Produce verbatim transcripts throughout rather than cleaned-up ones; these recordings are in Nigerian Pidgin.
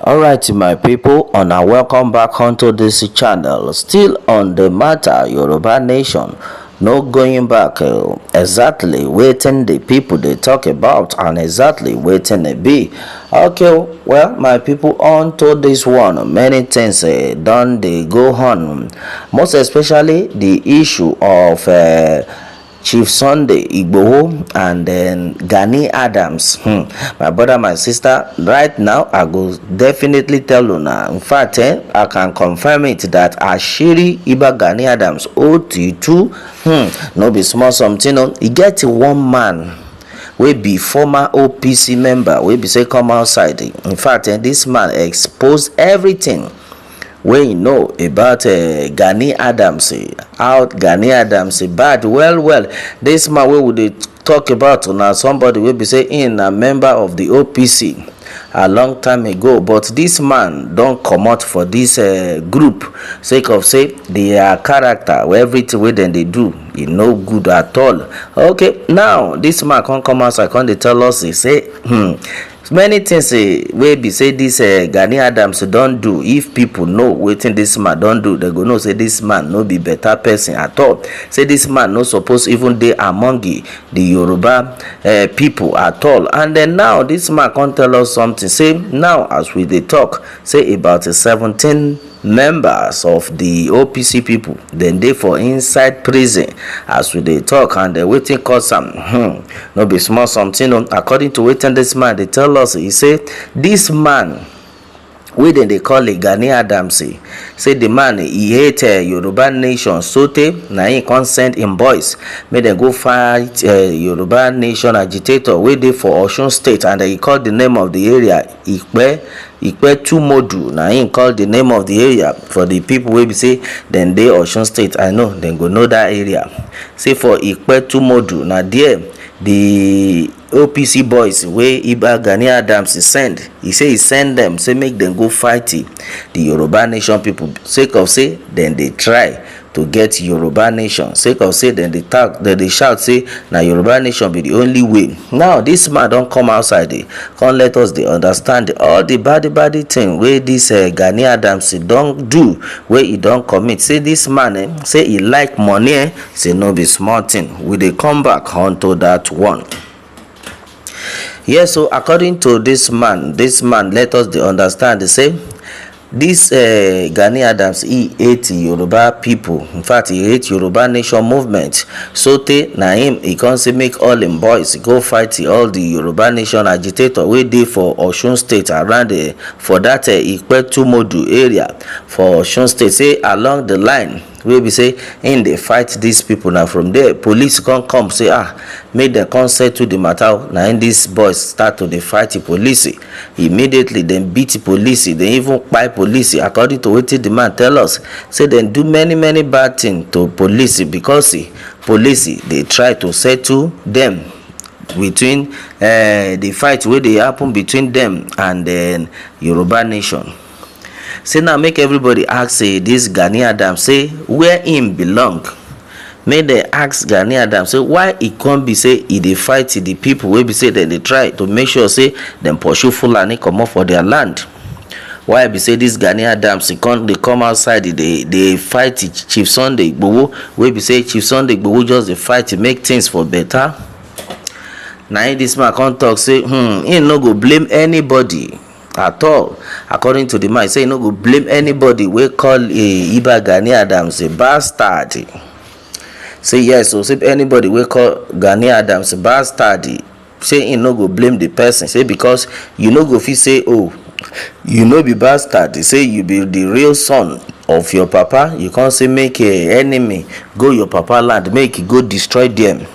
Alright, my people, una welcome back onto this channel. Still on the matter, Yoruba Nation, no going back. Uh, exactly wetin the people dey talk about and exactly wetin e be. Okay, well, my people, onto this one, many things uh, don dey go on, most especially the issue of uh, Chief Sunday Igboho and then Gani Adams. Hmm. My brother, my sister, right now I go definitely tell una. In fact, eh, I can confirm it that Ashiri Iba Gani Adams O T two, hmm, no be small something. No. E get one man wey be former O P C member wey be say come outside. In fact, eh, this man expose everything wey you know about uh, Gani Adams, eh, how Gani Adams eh, bad well well. This man wey we dey talk about na somebody wey be say im na member of the O P C a long time ago, but this man don comot for this uh, group sake of say their character or everything wey dem dey do e no good at all. Okay, now this man come come outside come dey tell us e say hmm, many things eh, wey be say this eh, Gani Adams don do. If people know wetin this man don do, dem go know say this man no be better person at all. Say this man no suppose even dey among the, the Yoruba eh, people at all. And then now this man come tell us something. Say now as we dey talk, say about seventeen members of the O P C people dem dey for inside prison as we dey talk, and then wetin cause am hmm, no be small something o. According to wetin this man dey tell us, he say this man wey dem dey call Gani Adams, eh, say the man eh, he hate uh, Yoruba nation sotey na him come send him boys make dem go fight uh, Yoruba nation agitator wey dey for Osun state, and he call the name of the area Ipe Ipetumodu na him call the name of the area for the people wey be say dem dey Osun state. I know dem go know that area. Say for Ipetumodu na there the O P C boys wey Iba Gani Adams send, he say he send them say make dem go fight the, the Yoruba nation people sake of say dem dey try to get Yoruba nation sake of say dem dey talk, dem dey shout say na Yoruba nation be the only way. Now this man don come outside dey come let us dey understand all the bad bad thing wey this uh, Gani Adams don do, wey he don commit. Say this man eh, say he like money eh, say no be small thing. We dey come back onto that one. Yes, so according to this man, this man let us dey understand say this uh, Gani Adams he hate Yoruba people. In fact, he hate Yoruba nation movement. So tey na him he come say make all him boys go fight all the Yoruba nation agitator wey dey for Osun state around uh, for that uh, Ipetumodu area for Osun state. Say along the line wey be say im dey fight dis pipo na from there police come come say ah make dem come settle di mata o. Na im dis boys start to dey fight di police. Immediately dem beat police, dem even kpai police. According to wetin di man tell us, say dem do many many bad tin to police because police dey try to settle dem between di fight wey dey happen between dem and Yoruba Nation. Say now make everybody ask say this Gani Adams say where him belong. Make dem ask Gani Adams say why e come be say e dey fight the people wey be say dem dey try to make sure say dem pursue Fulani comot for their land. Why be say this Gani Adams e come dey come outside e dey dey fight Chief Sunday Igboho wey be say Chief Sunday Igboho just dey fight to make things for better. Na him this man come talk say hmm, him no go blame anybody at all. According to the man, he say he no go blame anybody wey call eh, Iba Gani Adams a bastard. Say yes, so say anybody wey call Gani Adams a bastard, say he no go blame the person. Say because you no go fit say oh, you no be bastard. Say you be the real son of your papa. You can't say make a enemy go your papa land, make e go destroy them.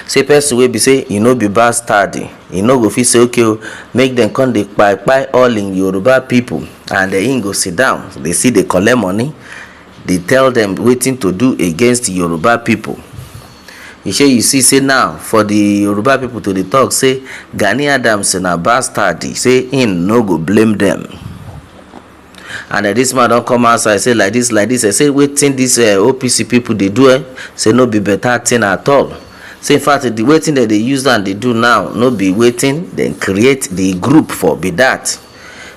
Say person wey be say e no be bastard, e no go fit say okay o, make dem come dey kpai kpai all im Yoruba people and eh, im go sit down dey see dey collect money dey tell dem wetin to do against Yoruba people. You shey you see say now for the Yoruba people to dey talk say Gani Adams na bastard, say im no go blame dem. And uh, this man don come outside say like this like this I say wetin this uh, opc people dey do eh? Say no be better thing at all. Say in fact the wetin dem dey use am dey do now no be wetin dem create the group for be that.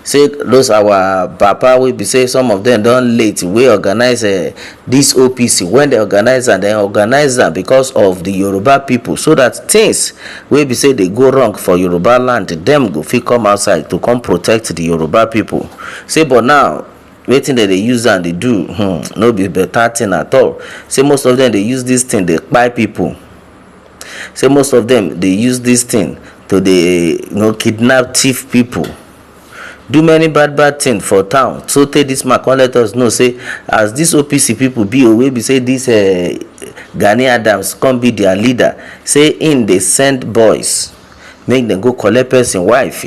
say those our papa wey be say some of them don late wey organize uh, this O P C, when they organize am, they organize am because of the Yoruba people, so that things wey be say dey go wrong for Yoruba land, dem go fit come outside to come protect the Yoruba people. Say but now wetin dem dey use am dey do, hmm, no be better thing at all. Say most of them dey use this thing dey kpai people. Say most of them dey use this thing to dey, you know, kidnap, thief people, do many bad bad thing for town. So tey this man come let us know say as this O P C people be o, wey be say this uh, Gani Adams come be their leader, say im dey send boys make dem go collect person wife.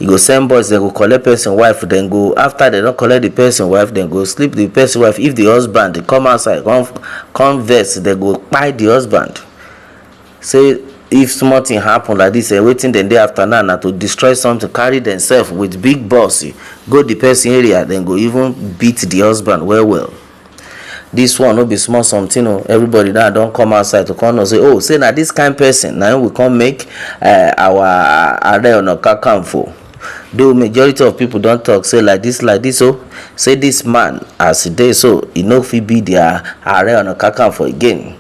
E go send boys, dem go collect person wife, dem go, after dem don collect the person wife, dem go sleep the person wife. If the husband dey come outside come come vex, dem go kpai the husband. Say if small thing happen like this, eh, wetin dem dey after now na to destroy something, carry themselves with big boss, eh, go the person area, dem go even beat the husband well well. This one no be small something o. Everybody now don come outside to come know say, oh, say na this kind person na him we come make uh, our Are Ona Kakanfo. Though majority of people don talk say like this, like this, oh, say this man as e dey so, e no fit be their Are Ona Kakanfo again.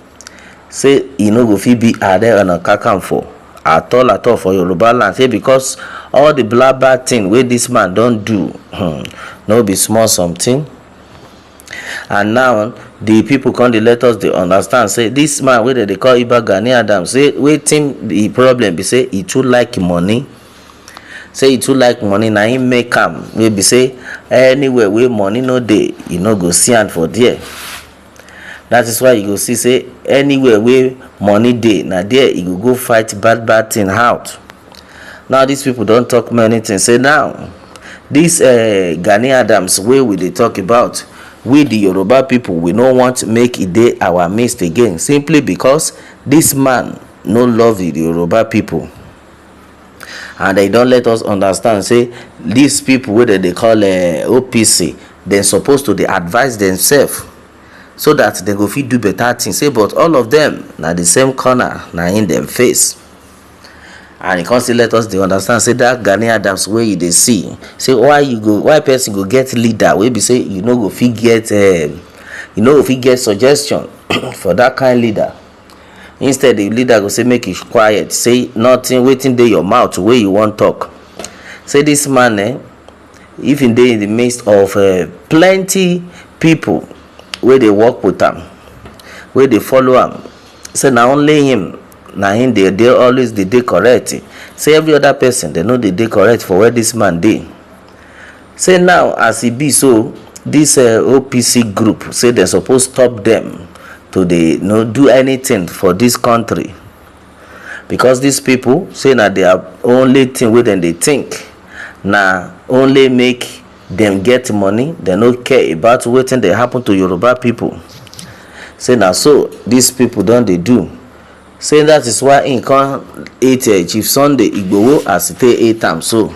Say e no go fit be Are Ona Kakanfo at all at all for Yoruba land. Say because all the blabber thing wey this man don do, hmm, no be small something. And now the people come dey let us dey understand say this man wey dem dey call Iba Gani Adams, say wetin the problem be say e too like money. Say e too like money, na him make am wey be say anywhere wey money no dey, e no go see am for there. That is why you go see say anywhere wey money dey, na there e go go fight bad bad thing out. Now these people don talk many things. Say now this uh, Gani Adams wey we dey talk about, we the Yoruba people, we no want make e dey our midst again, simply because this man no love the Yoruba people. And they don let us understand say these people wey dem dey call uh, O P C, dem suppose to dey advise themselves so that dem go fit do better thing. Say but all of them na the same corner na im dem face. And e come still let us dey understand say that Gani Adams wey you dey see, say why you go, why person go get leader wey be say you no go fit get, um, you no go fit get suggestion for that kind leader. Instead the leader go say make you quiet, say nothing wetin dey your mouth wey you wan talk. Say this man, eh, if he dey in the midst of uh, plenty people wey dey work with am, wey dey follow am, say na only him, na him dey dey always dey dey correct. Say every other person dem no dey dey correct for where this man dey. Say now as e be so, this uh, O P C group say dem suppose stop dem to dey, you know, do anything for this country, because these people say na their only thing wey dem dey think na only make dem get money, dem no care about wetin dey happen to Yoruba people. Say na so these people don dey do. Say that is why im come hate uh, Chief Sunday Igboho as e take hate am so.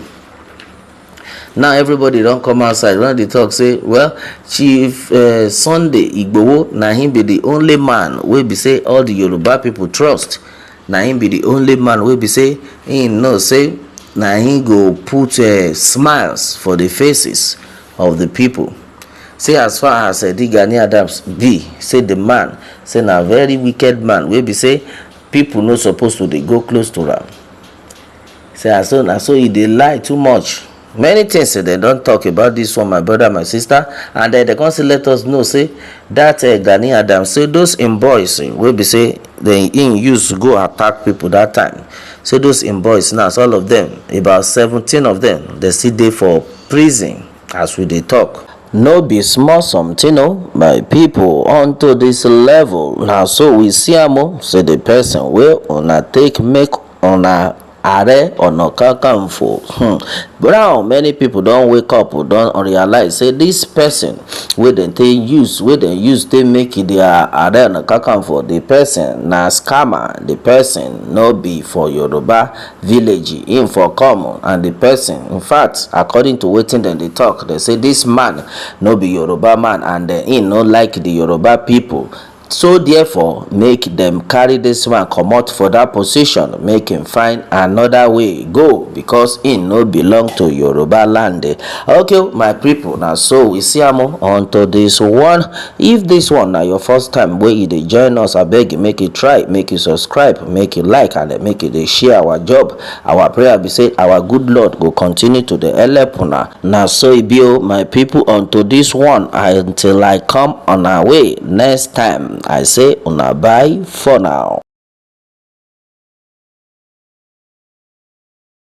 Now everybody don come outside don dey talk say, well, Chief uh, Sunday Igboho na him be the only man wey be say all the Yoruba people trust. Na him be the only man wey be say him know say na him go put uh, smiles for the faces of the people. Say as far as uh, the Gani Adams be, say the man say na very wicked man wey be say people no suppose to dey go close to am. Say as so na so e dey lie too much. Many things say dem don talk about this one, my brother, my sister, and uh, dem come still let us know say that uh, Gani Adams say those im boys uh, wey be say dem im use go attack people that time. Say those im boys now, so all of them, about seventeen of them, they still dey for prison as we dey talk. No be small something o, my people, unto this level. Na so we see am o, say the person wey una take make una Are Ona Kakanfo. Hmm. Now many people don wake up, don realize say this person wey dem take use, wey dem use take make their Are Ona Kakanfo, the person na scammer, the person no be for Yoruba village im for come. And the person, in fact, according to wetin dem dey talk, dem say this man no be Yoruba man and uh, im no like the Yoruba people. So therefore, make dem carry this man comot for that position, make him find another way go, because he no belong to Yoruba land. Okay, my people, na so we see am o, unto this one. If this one na your first time wey you dey join us, abeg make you try, make you subscribe, make you like, and make you dey share our job. Our prayer be say our good Lord go continue to dey help una. Na so e be o, my people, unto this one, until I come on our way next time, I say una bye for now.